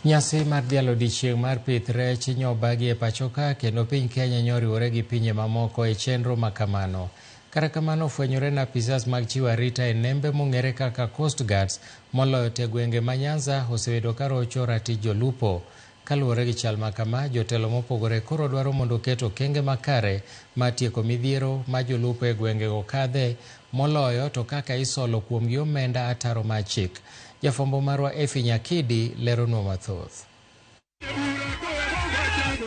Nyasi mar dhialo odiechieng' mar pith rech nyobagi e pachoka kendo piny Kenya nyoriwore gi pinje mamoko e chenro makamano. Kata kamano ofwenyore ni apisas mag chiwo arita e nembe mong'ere kaka Coast Guards moloyo te gwenge ma Nyanza osebedo ka rocho ratich jolupo. Kaluwore gi chal makama, jotelo mopogore koro dwaro mondo oket okenge makare mar tieko midhiero ma jolupo e gwengego kadhe moloyo to kaka isolo kuomgi omenda ataro mar chik. Jafwambo marwa Effie Nyakidi leronwa mathoth.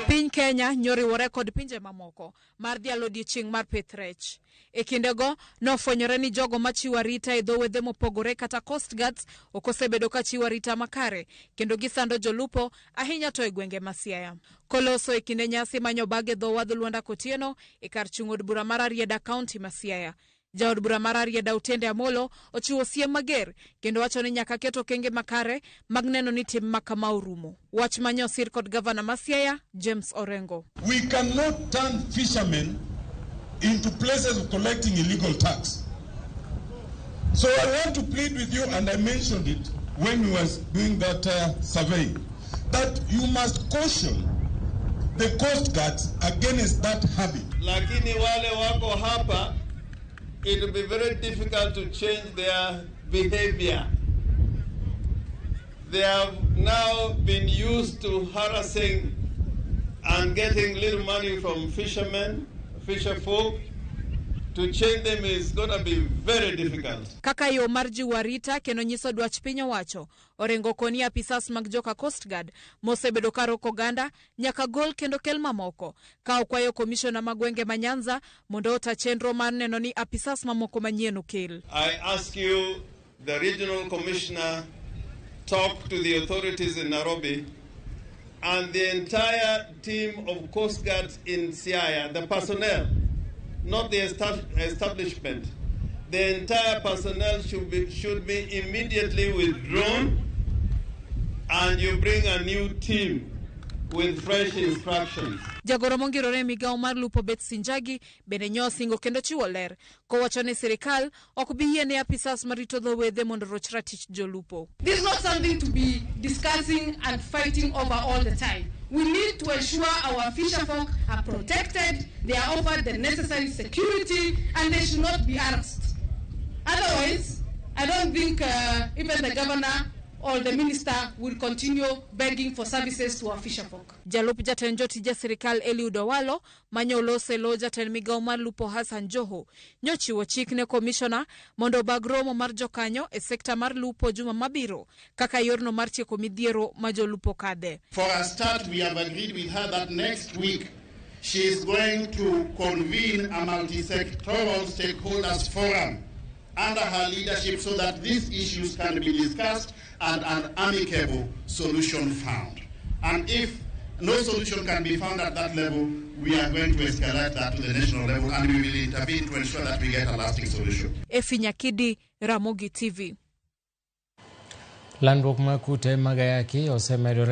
Piny Kenya nyoriwore kod pinje mamoko mar dhialo odiechieng' mar pith rech. E kindego, nofwenyore ni jogo machiwo arita e dho wedhe mopogore kata Coast Guards ok osebedo ka chiwo arita makare kendo gisando jolupo ahinya to e gwenge ma Siaya. Koloso e kinde nyasi manyobag e dho wadh Luanda Kotieno e kar chung' od bura mar Rarieda kaunti ma Siaya. Jaod bura mar Rarieda Otiende Amolo ochiwo siem mager kendo wacho ni nyaka ket okenge makare mag neno ni tim makama orumo. Wach manye osir kod gavana ma Siaya James Orengo. We cannot turn fishermen into places of collecting illegal tax. So I want to plead with you, and I mentioned it when we was doing that survey, that you must caution the Coast Guards against that habit. Lakini wale wako hapa, it will be very difficult to change their behavior. They have now been used to harassing and getting little money from fishermen, fisher folk. To change them is going to be very difficult. Kaka yo mar jiwo arita kendo nyiso dwach piny owacho, Orengo koni apisas mag joka Coast Guard mosebedo ka roko oganda nyaka gol kendo kel mamoko. Ka okwayo komishona ma gwenge ma Nyanza mondo ota chenro mar neno ni apisas mamoko manyien okel. I ask you, the regional commissioner, talk to the authorities in Nairobi and the entire team of Coast Guards in Siaya, the personnel, not the establishment. The entire personnel should be immediately withdrawn and you bring a new team with fresh instructions. Jagoro mongirore e migawo mar lupo Betsy Njagi bende nyo osingo kendo chiwo ler kowacho ni sirikal ok bi yie ne apisas marito dho wedhe mondo oroch ratich jolupo. This is not something to be discussing and fighting over all the time. We need to ensure our fisher folk are protected, they are offered the necessary security, and they should not be harassed. Otherwise, I don't think even the governor or the minister will continue begging for services to our fisher folk. Jalup jatend jotije sirikal Eliud Owalo manyo olose lo jatend migawo mar lupo Hassan Joho nyochiwo chik ne komishona mondo obag romo mar jokanyo e sekta mar lupo juma mabiro kaka yorno mar tieko midhiero ma jolupo kadhe. For a start, we have agreed with her that next week she is going to convene a multi-sectoral stakeholders forum under her leadership so that these issues can be discussed and an amicable solution found. And if no solution can be found at that level, we are going to escalate that to the national level and we will intervene to ensure that we get a lasting solution. Effie Nyakidi, Ramogi TV. Landruok mag kute mag ayaki osemedore.